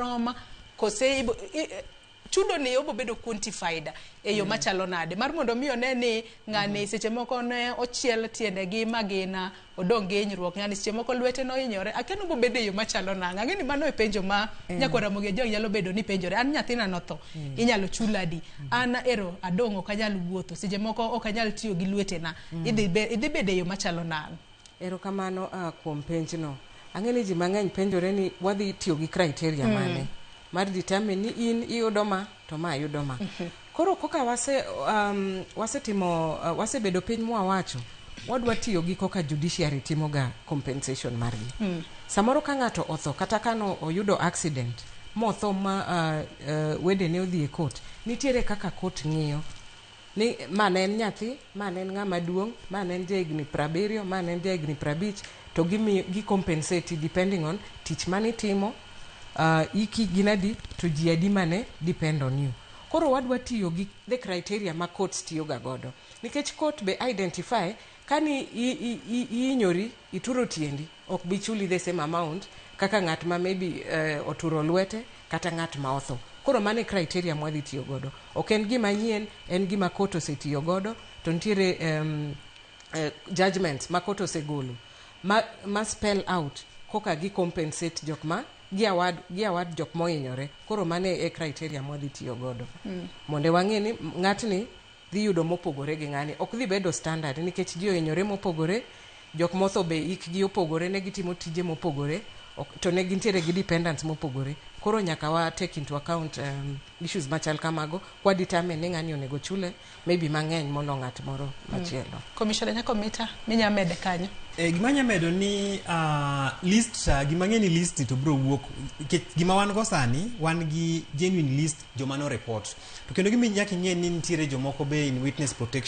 marom kose chudo ni obo bedo quantified e yo machalo nade mar mondo mi one ni ng'ani seche moko ne ochiel tiende gi magina, odong' gi hinyruok, ng'ani seche moko lwete nohinyore, akia ni obo bedo e yo machalo nang'o. Ang'e ni mano e penjo ma nyakwar Ramogi Ajwang' nyalo bedo ni penjore. An nyathina notho, inyalo chula adi? An ero adong', ok anyal wuotho, seche moko ok anyal tiyo gi lwetena, idhi bedo e yo machalo nang'o? Erokamano kuom penjno. Ang'e ni ji mang'eny penjore ni wadhi tiyo gi criteria mane mar determine ni in iyudo ma to ma yudo ma. Koro koka wasetimo wasebedo piny mwawacho wadwa tiyo gi koka judiciary timoga compensation margi. Samoro ka ng'ato otho kata ka no oyudo accident motho ma wedene odhi e court, nitiere kaka court ng'iyo ni ma ne en nyathi, ma ne en ng'ama duong', ma ne en jahigni 70, ma ne en jahigni 50, to gimiyo gi compensate depending on tich manitimo, iki gin adi, to ji adi mane depend on you. Koro wadwa tiyo gi the criteria ma courts tiyoga godo, nikech court be identify kani ihinyori, ituro tiendi, ok bi chuli the same amount kaka ng'at ma maybe oturo lwete kata ng'at ma otho. Koro mano e criteria mwadhi tiyo godo. Ok en gima nyien, en gima court osetiyo godo, to nitiere judgments ma court osegolo ma spell out koka gi compensate jok ma gi award jok mohinyore. Koro mano e criteria mwadhi tiyo godo mondo wang'e ni ng'atni dhi yudo mopogore gi ng'ani. Ok dhi bedo standard nikech ji ohinyore mopogore, jok motho be hikgi opogore, ne gitimo tije mopogore, to ne gintiere gi dependents mopogore. Koro nyaka wa take into account issues machal kamago kwa determine ni ng'ani onego chule maybe mang'eny molo ng'at moro machielo. Commissioner Nyakomita, minya mede kanyo? E, gima anya medo ni list gima ng'e ni list ni to biro wuok nikech gima wan go sani, wan gi genuine list joma no report, to kendo gima nyaka ing'e ni nitiere jomoko be in witness protection.